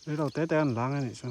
Reilo te te an lang a nih chu.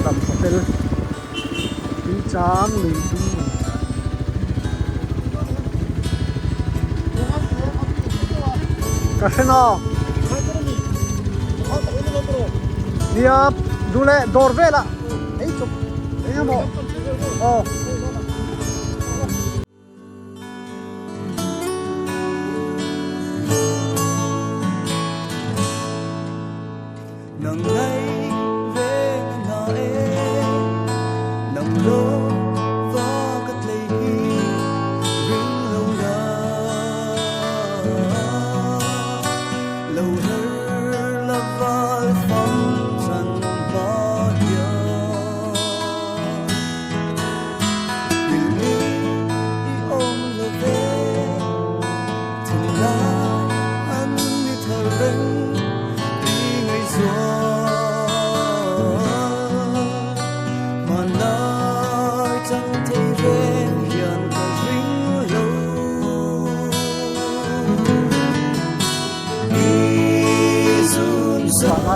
Dam hotel Tuichang lui dung Ka hre na Nia du leh dawr velah ei chawp eng emaw aw.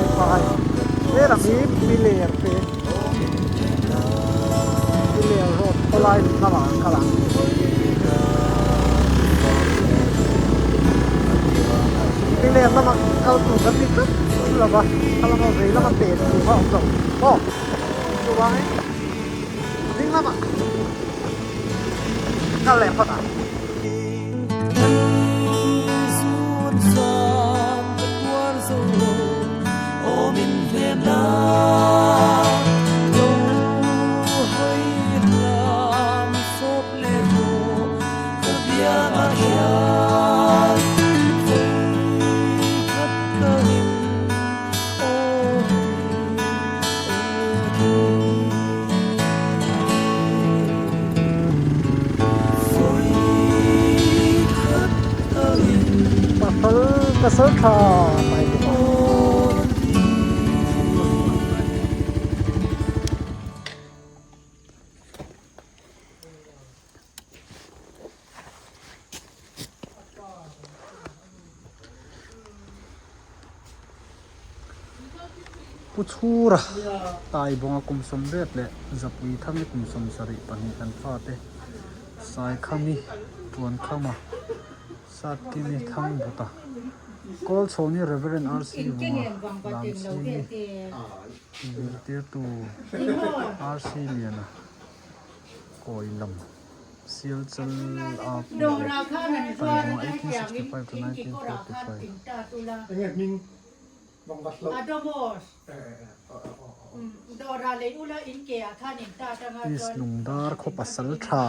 Vaiphai helam hi Piler peng Piler road khawlai lamah an kal ang. Piler lama kal tur kan ni tlat lo va, a lama vei lama pen tur kha a awm lo maw? Chuvangin ding lamah kal leh phawt ang. Pasal pasal tha mai bawk a. Pu Chhura Taibawnga kum 80 leh Zapui Thangi kum 72 an fate Saikhami Tuankhama Satkimi Thangbuta Kawlchhawni Rev RC Vunga Lamchhingi Zirtirtu RC Liana Kawi lam Sialchal a pu leh Taihawng 1865 to 1945. East Lungdar khaw pasal tha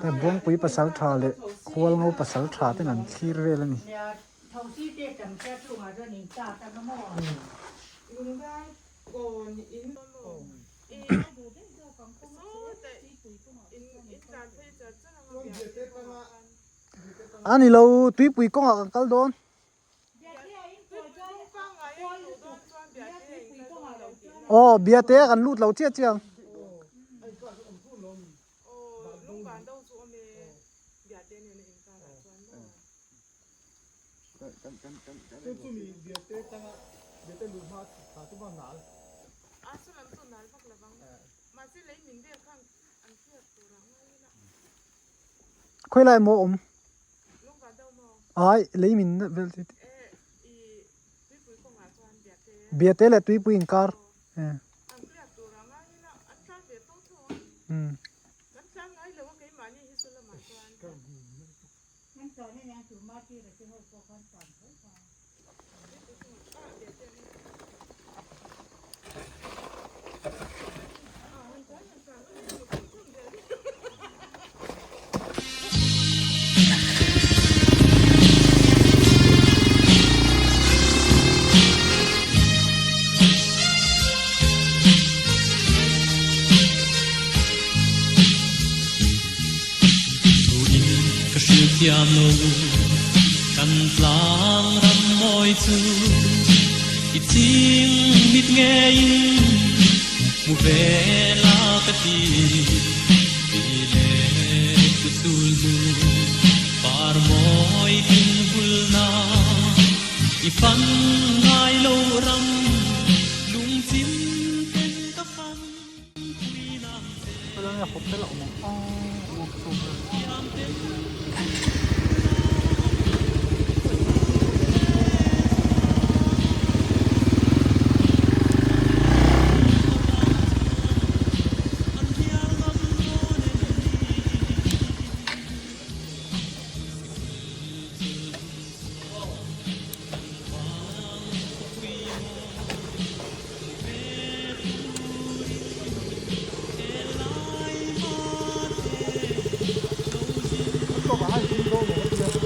te Buangpui pasal tha leh Khualngo pasal tha ten an thlir vel a ni. A ni lo, tuipui kawngah kan kal dawn. Aw, Biate kan lut lo chiah chiah ang. Khawi lai maw awm? Ai lei min vel ti ti. Biate leh tuipui inkar. Ka hrilh thiam lo kan tlang ram mawi chu i ching mit ngeiin hmu ve la ka ti ti le ku sul hnu par mawi tin vul na i fan ngai lo ram lungchim ten ka fan.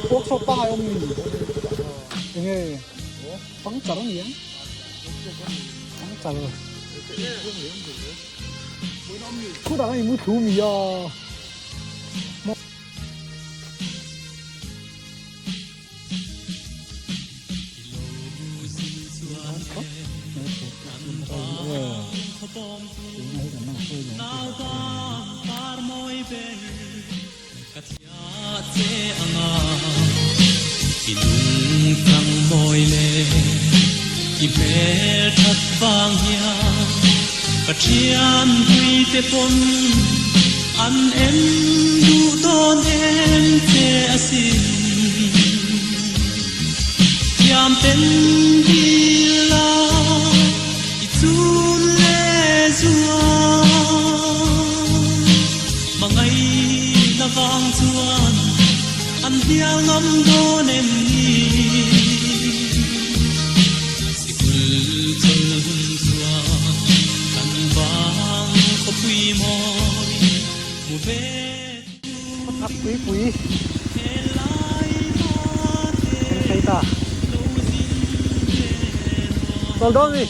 Workshop pangai awm ni enge pangchar a ni ang pangchar khutah khan i mu thlu mi a. I nungchang mawi leh i hmel that vang hian ka thian puite pawn an en duh dawn em che asin. Thiam ten dil la i chun leh zual hmangaihna vang chuan An hnial ngam dawn em ni? Sikul chawl hun chuan kan vang khawpui mawi hmu ve Khaw thak pui pui kan thei ta. Chawl dawn mi?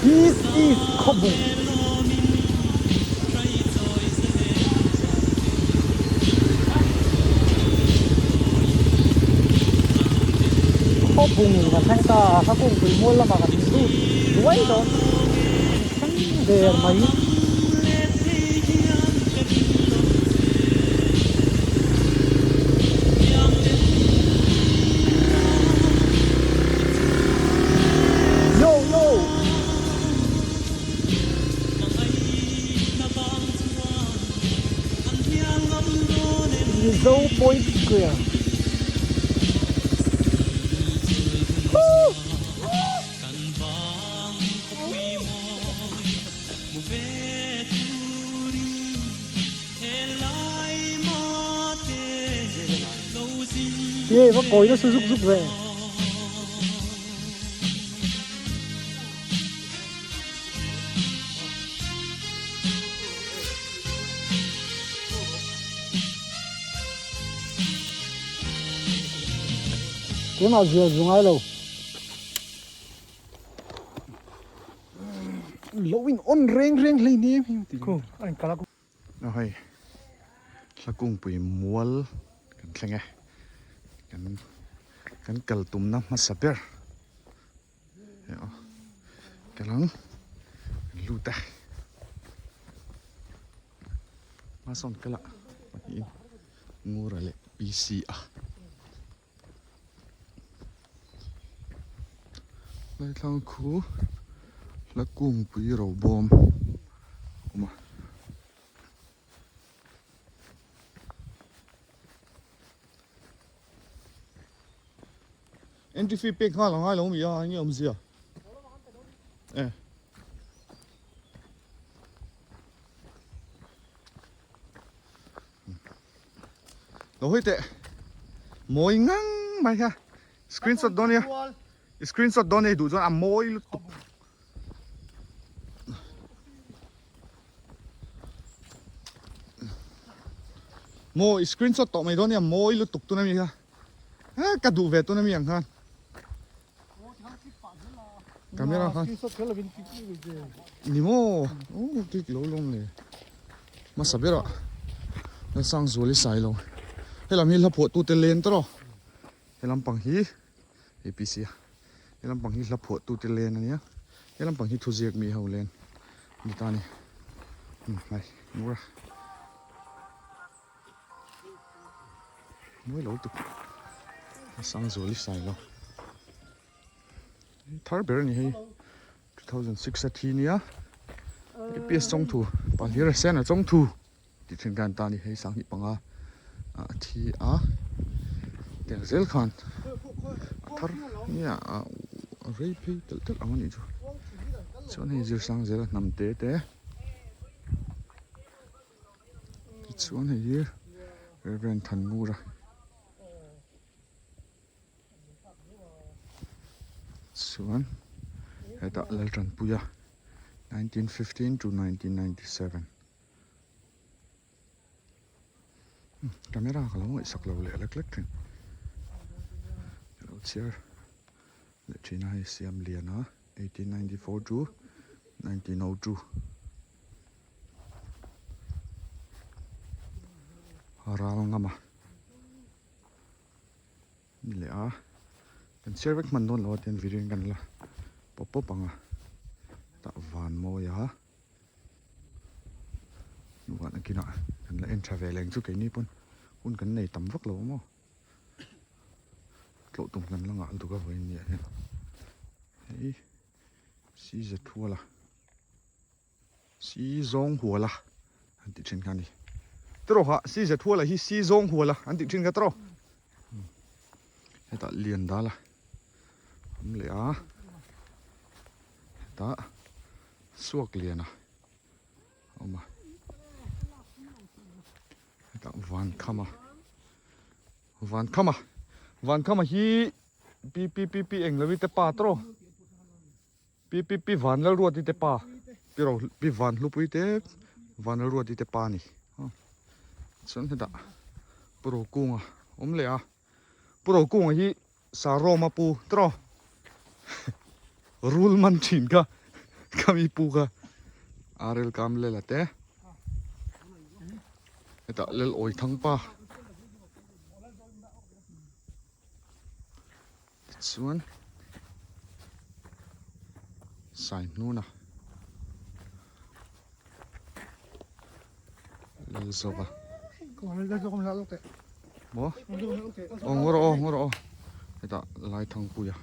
This is Khawbung. Khaw bung kan thleng ta a, kha kungpui mual lamah kan lut duai dawn thleng der mai. Yo yo! Mizo Point Square. Ye, va kawi nasa zuk zuk ve. Keimah zial zu ngai lo. Lo in on reng reng hlei nem hi ti. Khu, a in kal a. Aw hei, hla kungpui mual kan thleng e. Kan kan kal tumna hmasa ber. Kal ang kan lut a hmasawn kal ah pahnih Ngura leh PC a Laithlang khu hla kungpui ro bawm a awm a. Entry fee pek nghal a ngai lo mi a enge awmzia e lo hawi teh mawi ngang mai kha screenshot dawn nia screenshot dawn nia duh chuan a mawi lutuk. Maw i screenshot tawh mai dawn nia mawi lutuk tuna mi kha eh ka duh ve tuna mi ang khan camera khan ni maw oh click lo lawm le hmasa berah Lalsangzuali Sailo helam hi hla phuah tute len tawh helam pang hi APC a he lampang hi hla phuah tute len ania he lampang hi thuziak mi ho len ani ta ani hmai mur a mawi lo tuk a sang zual i sai lo thar ber ani hei 2006 a thi nia APS chawngthu pahlir a sen a chawngthu Tih thin khan tan hi hei sanghnih panga a thi a tiang zel khan a thar nia a rei phei telh telh ang a nih chu chuan hei zir sang zel a hnam te te tichuan hei hi Reverend Thanmura chuan hetah Laltanpuia 1915 to 1997. Camera ka lo ngaihsak lo leh lek lek thin ka lo chhiar leh thin a hei siam lian a 1894 to 1902. Ral ngam a ni leh a kan chhiar vek hman dawn lo a tian video in kan la pawp pawp ang a hetah van mawi a hnuah nakinah kan la en tha ve leng chu keini pawn hun kan nei tam vak lo a maw tlawh tum kan la ngah lutuk a vawiin ni ah hian hei si za thual a. Si zawng huala an tih thin kha a ni. Tiraw ha, si zet huala hi si zawng huala an tih thin kha tiraw. Hetah lian dal a awm leh a, hetah suak lian a awm a, hetah van kham a, van kham a, van kham a hi pi pi pi pi eng lo i te pa tiraw. Pi pi pi Vanlalruati te pa pi ro pi Vanhlupui te Vanlalruati te pa ni chuan hetah Pu Rokunga awm leh a Pu Rokunga hi Saroma pu tawh rul man thin kha ka mi pu kha Arel Kamlela te hetah Lelawi Thangpa Tichuan Saihnuna Lalzova Maw Aw ngaw rawh aw ngaw rawh aw hetah Laithangpuia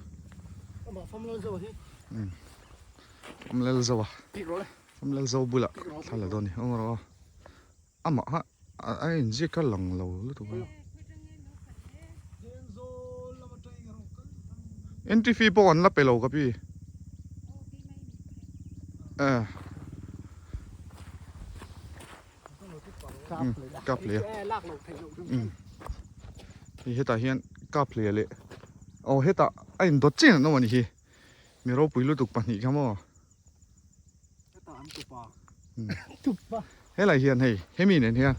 umm Fam Lalzova Fam Lalzo bulah thla la dawn a ni aw ngaw rawh aw amah kha a inziak kha lang lo lutuk a entry fee pawh an la pe lo ka pi eh kap leh a hei hetah hian kap leh leh aw hetah a indawt chiah an awm a ni hi mi ropui lutuk pahnih kha maw. Helai hian hei hemi nen hian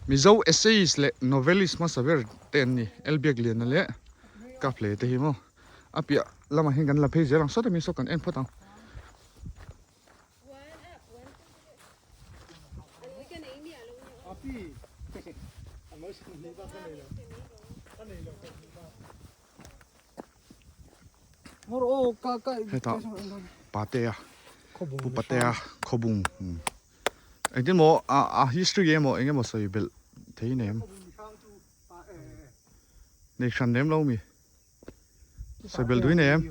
Mizo essayist leh novelist hmasa ber te an ni Elbiakliana leh Kaple te hi maw a piah lamah hian kan la phei zel ang sawt ami saw kan en phawt ang. Hetah Patea Pu Patea Khawbung engtin maw a history emaw eng emaw sawi belh thei nem nei hran lem lo mi sawi belh dui nei em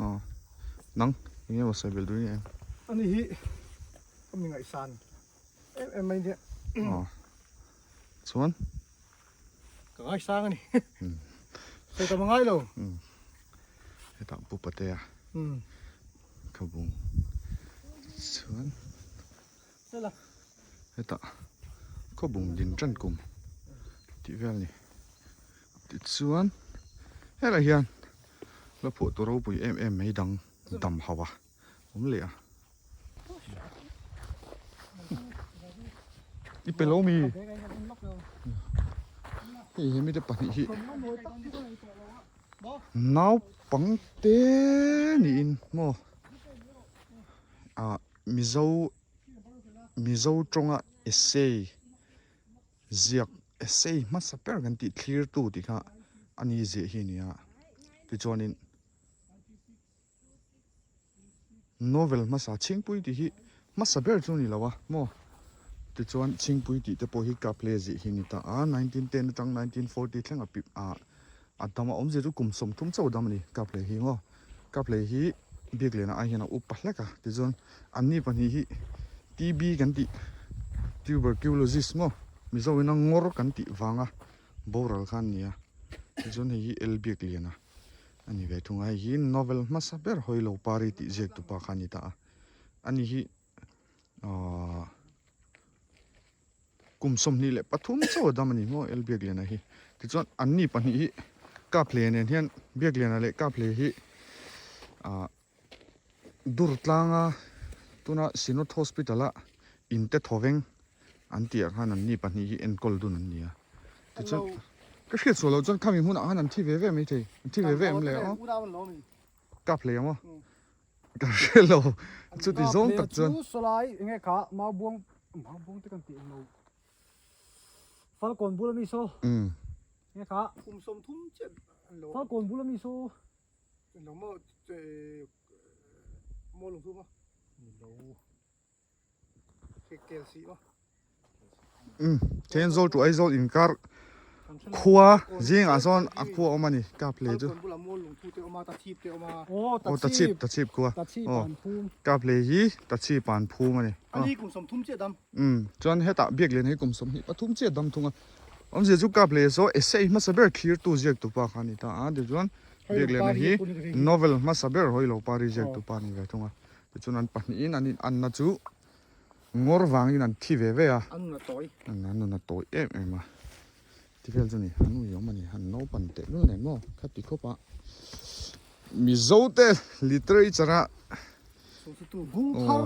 aw nang eng emaw sawi belh dui nei em ani hi ka mi ngaihsan em em mai nia aw chuan Ka ngaisang a ni. Sawi tam a ngai lo. Hetah Pu Patea ka bung chuan hetah khawbung din tan kum tih vel a ni. Tichuan helai hian la phuah tur ropui em em mai dang dam hauh a awm leh a. I pe lo mi hei he mite pahnih hi naupang te niin maw ah mizo mizo tawnga essay ziak essay hmasa ber kan tih thlir tu tih kha a ni ziah hi a ni a tichuanin. Novel hmasa Chhingpui tih hi hmasa ber chu a ni lo a maw? Tichuan Chhingpui tih te pawh hi Kaple zih hi a ni ta a, 1910 atang 1940 thleng a pip ah a dam a, awmzia chu kum 30 chauh a dam a ni Kaple hi maw? Kaple hi Biakliana ai hian a upa hlek a, tichuan anni pahnih hi TB kan tih Tuberculosis maw? Mizo ina ngawr kan tih vanga boral kha an ni a, tichuan hei hi L Biakliana. A ni ve thung a, hei hi novel hmasa ber hawi lo pari tih ziak tu pa kha a ni ta a, ani hi ahh kum 23 chauh a dam a ni maw L Biakliana hi tichuan anni pahnih hi Kaphlei nen hian Biakliana leh Kaphlei hi ahh Durtlanga tuna Synod Hospital a inte thawveng an tih ah khan anni pahnih hi enkawl dun an ni a tichuan ka hriat sual loh chuan khami hmunah khan an thi ve ve mai thei an thi ve ve em le aw kap hlei ang aw ka hre lo chuti zawng tak chuan Chu sawlai enge kha maubuang maubuang te kan tih ang lo. Falkawn bula mi saw. Nge kha. Kum 30 chiah an lo. Falkawn bula mi saw. Lo maw maw lung thu maw. Ni lo. Ke kel si maw. Thenzawl to Aizawl inkar khua zingah sawn a khua awm a ni Kaple chu. Aw Tachhip Tachhip khua aw Kaple hi Tachhip an phum a ni. Chuan hetah Biaklian hi kum 23 chiah dam thung a awmzia chu Kaple saw essay hmasa ber thlirtu ziaktu pa kha a ni ta a tichuan Biakliana hi novel hmasa ber Hawilo Pari ziaktu pa a ni ve thung a tichuan an pahnihin an inanna chu Ngawr vangin an thi ve ve a. An nun a tawi. An nun a tawi em em a. Ti vel chu ni, an ui awm a ni, an naupan teh lul nen maw kha ti khawp a. Mizo te literature a Susutu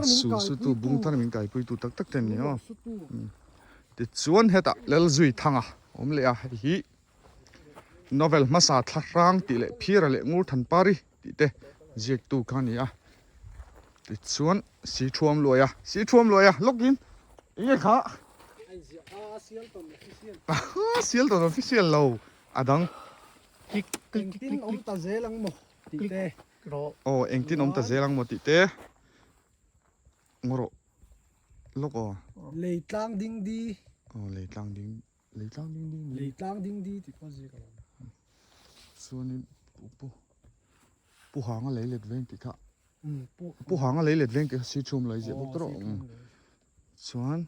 Susutu bung thar min kaipuitu tak tak te an ni aw. Tichuan hetah Lalzuithanga awm leh a, hei hi novel hmasa Thlahrang tih leh Phira leh Ngurthanpari tih te ziaktu kha a ni a. Tichuan si thuam luai a, si thuam luai a lawkin enge kha sial tawn official lo a dang. Engtin awm ta zel ang maw tih te. Aw engtin awm ta zel ang maw tih te ngawrawh lawk aw. Lei tlang ding di. Aw lei tlang ding lei tlang ding di. Lei tlang ding di tih pawh ziak a lo. Chuanin pu pu pu hanga lei let veng tih kha pu hanga lei let veng tih kha si chhum lo i ziah bawk tawh chuan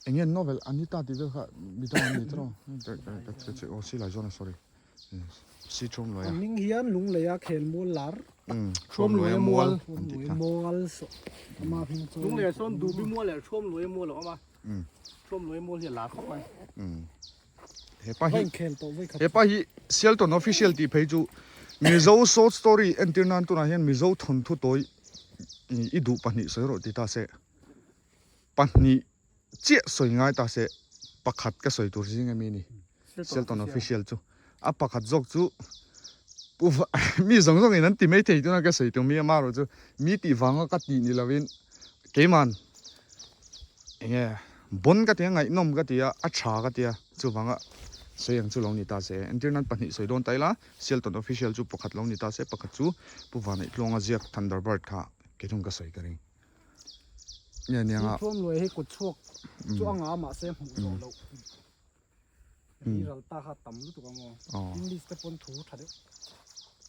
eng nge novel Anita tih vel kha midang an ni tawh aw si lai zawn a sorry si chhum lo a hming hian lunglei a khel mual lar thuam luai a mual an tih kha mual saw ama hming chuan lunglei ah sawn dubi mual leh thuam luai a mual a awm a thuam luai a mual hi a lar khawp mai. Hepa hi hepa hi Sialton official tih phei chu Mizo short story entir nan tunah hian Mizo thawnthu tawi i duh pahnih sawi rawh ti ta se pahnih chiah sawi ngai ta se pakhat ka sawi tur zing ami ni Sialton official chu a pakhat zawk chu pu mi zawng zawng in an ti mai thei tuna ka sawi tur mi amaherawh chu mi tih vanga ka tih ni lovin keiman enge Bon ka ti a, ngaihnawm ka ti a, a tha ka ti a, chuvanga sawi ang chu lo ni ta se. Entir nan pahnih sawi dawn ta ila, Sialton official chu pakhat lo ni ta se, pakhat chu Pu Vaneihtluanga ziak Thunderbird kha kei thung ka sawi ka ring. Nge nia nga. Thuam luai hi kut chhuak chu a nga mahse hmuh zawh loh. Ri ral ta kha tam lutuk ang aw. English te pawn thu tha deuh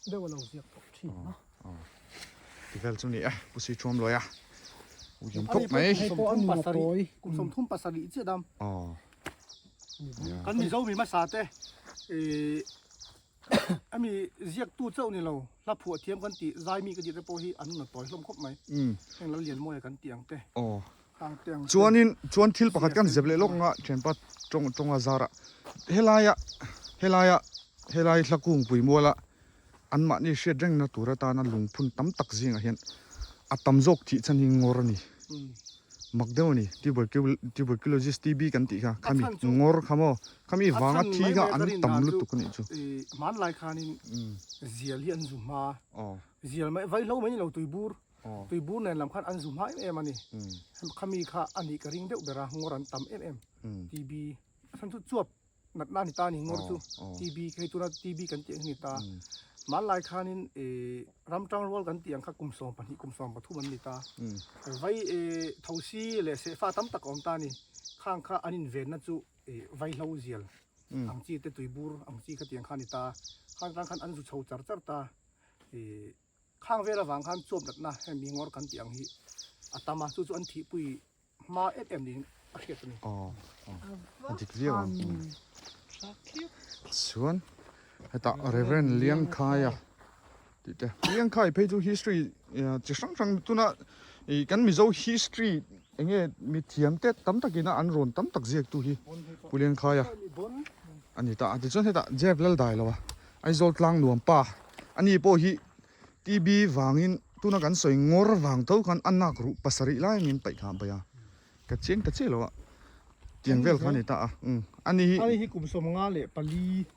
deuh a lo ziak tawh thin a. Ti vel chu ni e, Pu Si Thuam luai a. Ui khawp mai. Hei pawh a nun a tawi. Kum 37 chiah dam. Kan Mizo mi hmasa te ami ziaktu chauh ni lo hla phuah thiam kan tih zai mi ka tih te pawh hi an nun a tawi hlawm khawp mai. Heng lo lian mawi a kan tih ang te. Chuanin chuan thil pakhat kan zep leh lawk anga thianpa tawng tawnga zarah helaia helaia helai hla kungpui muala anmahni hriat rengna tur atana lungphun tam tak zingah hian a tam zawk thih chhan hi ngawr a ni mak deuh a ni tuberculosis TB kan tih kha khami ngawr kha maw khami vanga thi kha an tam lutuk a nih chu. Hmanlai khanin zial hi an zu hma zial mai vaihlo mai ni lo tuibur Tuibur nen lam khan an zu hma em em a ni. Khami kha a nih ka ring deuh ber a, ngawr an tam em em. TB a chhan chu chuap natna a ni ta a ni ngawr chu. TB hei tuna TB kan tih ang hi a ni ta. Hmanlai khanin ram tang rual kan tih ang kha kum 12 kum 13 an ni ta. Vai thosi leh sehfa tam tak a awm ta a ni. Khang kha an invenna chu vaihlo zial ang chi te tuibur ang chi kha tiang kha a ni ta. Khang atang khan an zu chho char char ta. Khang vel avang khan chuap natna heng mi ngawr kan tih ang hi a tam a, chu chu an thihpui hma em em niin a hriat a ni. Aw a dik viau ang. Chuan hetah Reverend Liangkhaia tih te Liangkhai phei chu history chi hrang hrang tuna ih kan Mizo history eng nge mithiam te tam takin a an rawn tam tak ziaktu hi Pu Liangkhaia a ni ta a. Tichuan hetah Jeff Laldailova Aizawl tlang nuam pa ani pawh hi TB vangin tuna kan sawi ngawr vang tho khan a nak ruh pasarih lai min paih kha bai a ka chiang ta chiah lo a tiang vel kha a ni ta a umm ani hi Ani hi kum 54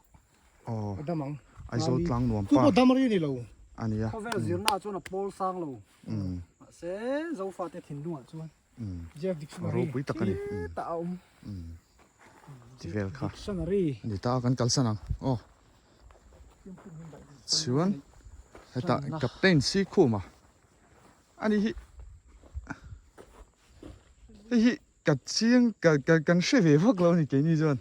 aw a dam ang Aizawl tlang nuam pa chu pawh dam rei a ni lo a nia Khawvel zirna ah chuan a pawl sang lo mahse Zofate thinlungah chuan umm Jeff Dictionary ropui tak a ni ta a awm. Umm. Ti vel kha a ni ta a kan kalsan ang aw chuan hetah captain si khum a ani hi hei hi ka chiang ka ka kan hre ve vak lo a ni keini chuan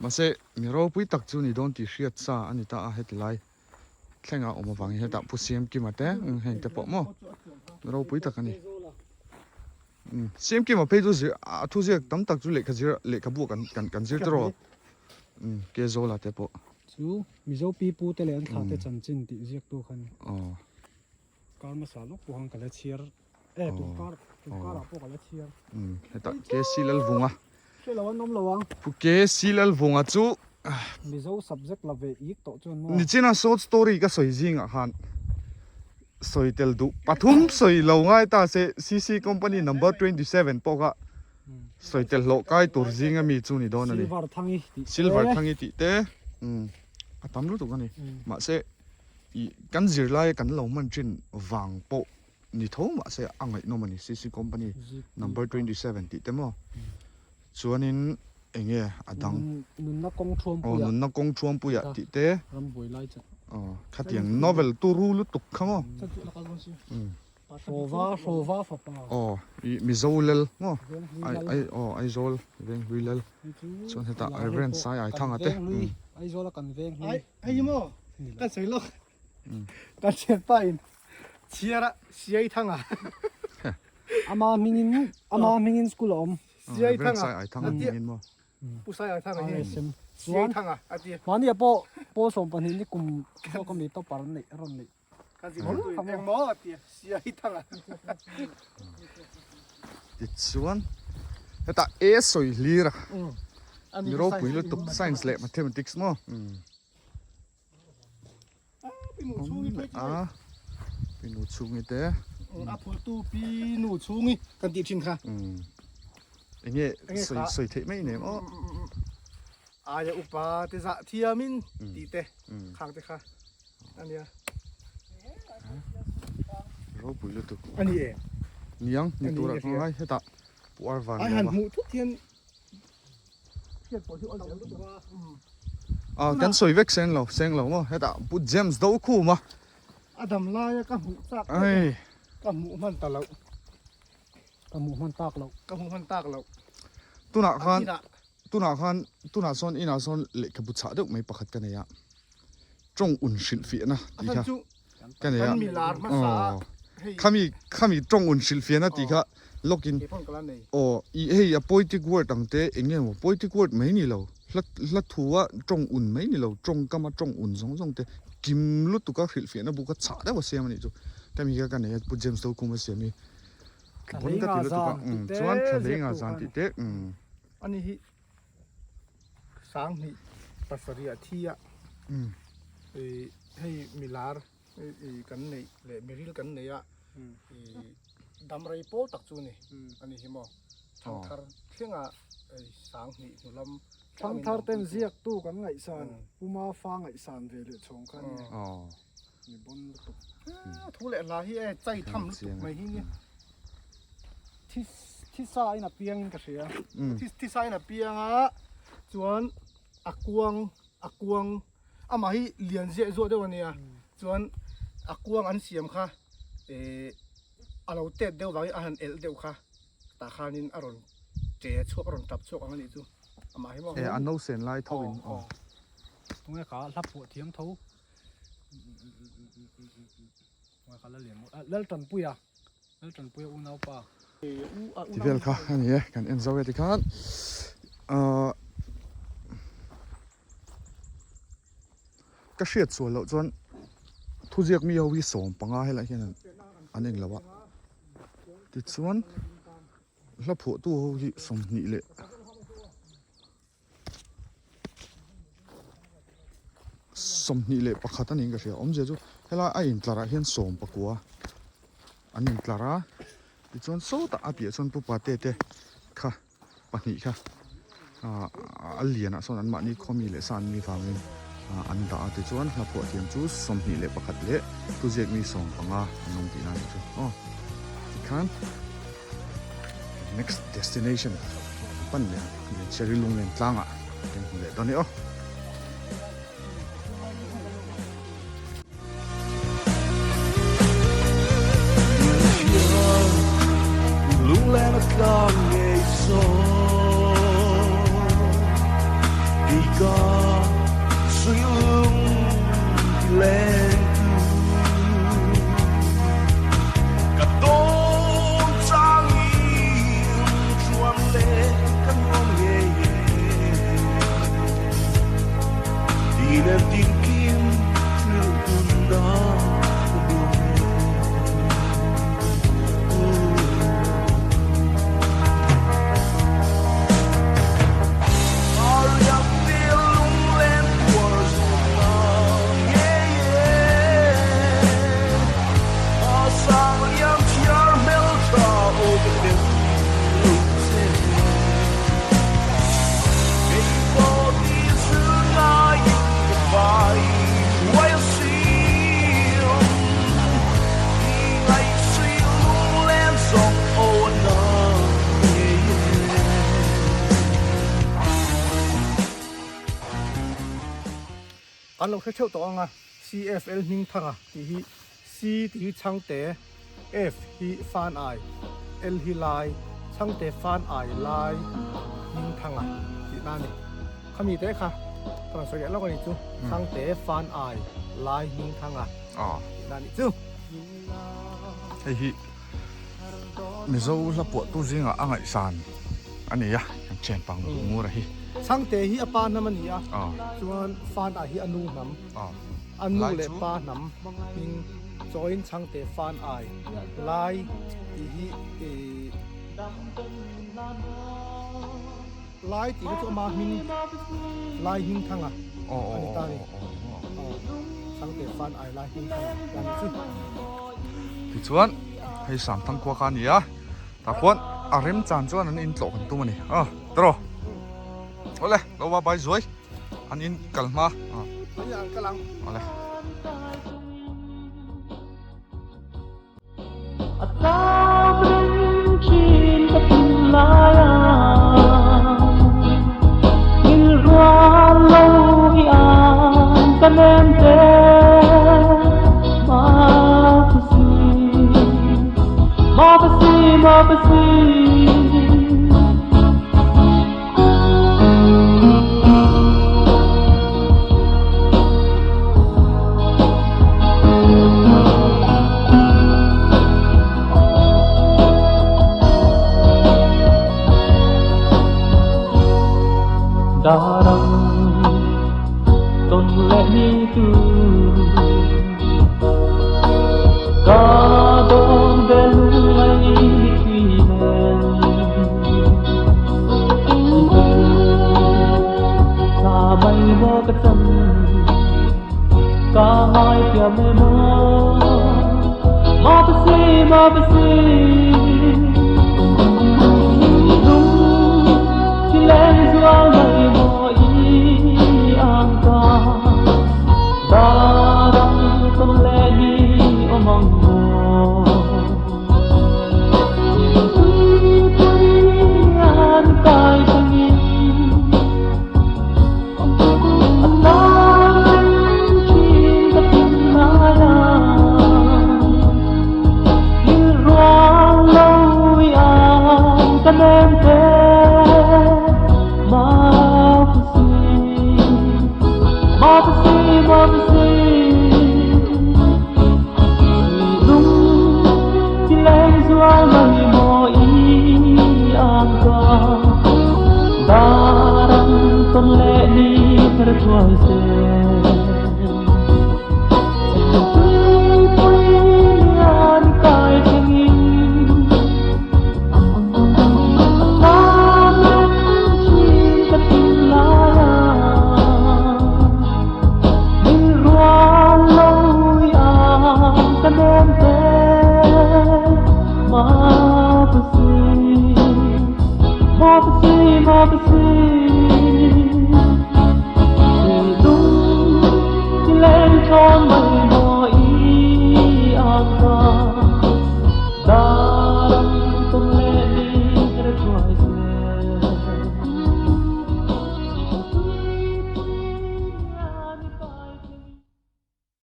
mahse mi ropui tak chu ni dawn tih hriat sa a ni ta a heti lai thlengah awm avangin hetah pu Siamkima te heng te pawh maw ropui tak a ni. Siamkima phei chu zir a thu ziak tam tak chu lehkha zir lehkhabu ah kan kan kan zir tawh umm Kezola te pawh. Chu Mizo pi pu te leh an thla te chanchin tih ziak tu khan kar hmasa lawk pawh khan ka la chhiar e tun kar tun kar ah pawh ka la chhiar. Umm hetah KC Lalvunga. Hre lo an awm lo ang. Pu KC Lalvunga chu. Mizo subject la ve ik tawh chuan maw. Nichina short story ka sawi zingah khan sawi tel duh pathum sawi lo ngai ta se CC company number 27 pawh kha sawi tel hlawh kai tur zinga mi chu ni dawn a ni. Silver Thangi tih te. Silver Thangi tih te umm a tam lutuk a ni. Mahse ih kan zirlai kan lo hman thin vang pawh ni tho mahse a ngaihnawm a ni CC company number 27 tih te maw chuanin eng nge a dang nunna kawng thuampuia aw nunna kawng thuampuia tih te rambuai lai chat aw khatiang novel turu lutuk kha maw hrawva hrawva fapa aw ih mizo lel maw ai ai aw aizawl venghlui lel chuan hetah reverend sai ai thanga te aizawl a kan venghlui hei maw kan sawi lawk Kan thianpa in chhiar a Siai Thanga. Ama hmingin ama hmingin school a awm. Siai Thanga a ti. Pu Sai Ai Thanga hi Siai Thanga a ti. Mahni ah pawh pawl 12 ni kum zawk ami topper an neih a rawn neih. Kan zirtirtu in engmaw a ti Siai Thanga. Tichuan hetah A sawi hlir a mi ropui lutuk science leh mathematics maw. A pi nu chhungi te a phuahtu pi nu chhungi kan tih thin kha enge sawi sawi theih mai nem aw aia upa te zah thiamin tih te khang te kha ania ropui lutuk ani e niang ni tura ka ngai hetah puar van ai han hmuh thut hian hriat pawh hi awlsam lutuk a. Ah kan sawi vek seng lo seng lo maw hetah Pu James do khum a. A dam laia ka hmuh chak ai ka hmuh hman ta loh. Ka hmuh hman tak loh. Ka hmuh hman tak loh. Tunah khan tunah khan tunah sawn inah sawn lehkhabu chhah deuh mai pakhat ka nei a. Tawng un hrilh fiahna tih kha ka nei a. Aw khami khami tawng un hrilh fiahna tih kha lawk in aw ih hei a poetic word ang te eng nge maw poetic word mai ni lo hla hla thu a tawng un mai ni lo tawngkam a tawng un zawng zawng te kim lutuk a hrilh fiahna bu kha chhah deuh a siam a nih chu khami kha ka nei a Pu James Dokhuma siam hi bon ka ti lutuk a chuan thla hlei ngah zan tih te umm. Ani hi. 2 pasarih a thi a ih hei milar ih kan neih leh miril kan nei a ih damrei pawl tak chu a ni a ni hi maw thangthar thlenga hei 2 hnu lam Thangthar ten ziak tu kan ngaihsan Puma fa ngaihsan ve leh chhawng kha nia ni bawn lutuk. Thu leh hla hi e chai tham lutuk mai hi nia. Thisa in a piang in ka hria. Thisa in a piang a, chuan a kuang a kuang amah hi lian ziah zuah deuh a nia, chuan a kuang an siam kha eh a lo tet deuh vangin a han elh deuh kha tah khanin a rawn che chhuak a rawn tap chhuak ang a nih chu amah hi maw. Eh a no sen lai tho in aw. Tunge kha hla phuah thiam tho. Laltanpuia. Laltanpuia unaupa. Ti vel kha a ni e, kan en zo e tikhan ahh ka hriat sual loh chuan thuziak mi ho hi 15 helai hian an eng lo a tichuan hla phuahtu ho hi 20 leh 21 a niin ka hria awmzia chu helai a intlar ah hian 19 an intlar a tichuan sawtah a piah chuan pu pate te kha pahnih kha ah a lianah sawn an mahni khawmi leh sa an mi vangin ah an dah a tichuan hla phuah thiam chu 21 leh thuziak mi 15 an awm tihna a nih chu aw tikhan next destination pan leh ang Lianchhiari lunglen tlangah. Kan hmu leh dawn e aw. Kan lo hre theuh tawh ang a, CFL hming thanga tih hi C tih hi chhangte, F hi fan ai, L hi lai, chhangte fan ai lai hming thanga tih na a ni. Khami te kha ka rawn sawi leh lawk a ni chu, chhangte fan ai lai hming thanga tih na a nih chu. Hei hi Mizo hla puahtu zingah a ngaihsan a ni a, kan thian pang Ngura hi. Chhangte hi a pa hnam a ni a, chuan fan ai hi a nu hnam. A nu leh pa hnam hming chawiin chhangte fan ai lai tih hi ih lai tih hi chu ama hming lai hming thanga a ni ta a ni. Chhangte fan ai lai hming thanga a ni chu. Tichuan hei Samthang khua kha a ni a, tah khuan a remchan chuan an intlawh kan tum a ni. Aw tawrh awle lo va bai zuai. An in kal hma. An kal ang. Awle. A tam ring thin ka thinlai a, Thil rual lo hi an ka nem te Mapasi, Mapasi, Mapasi.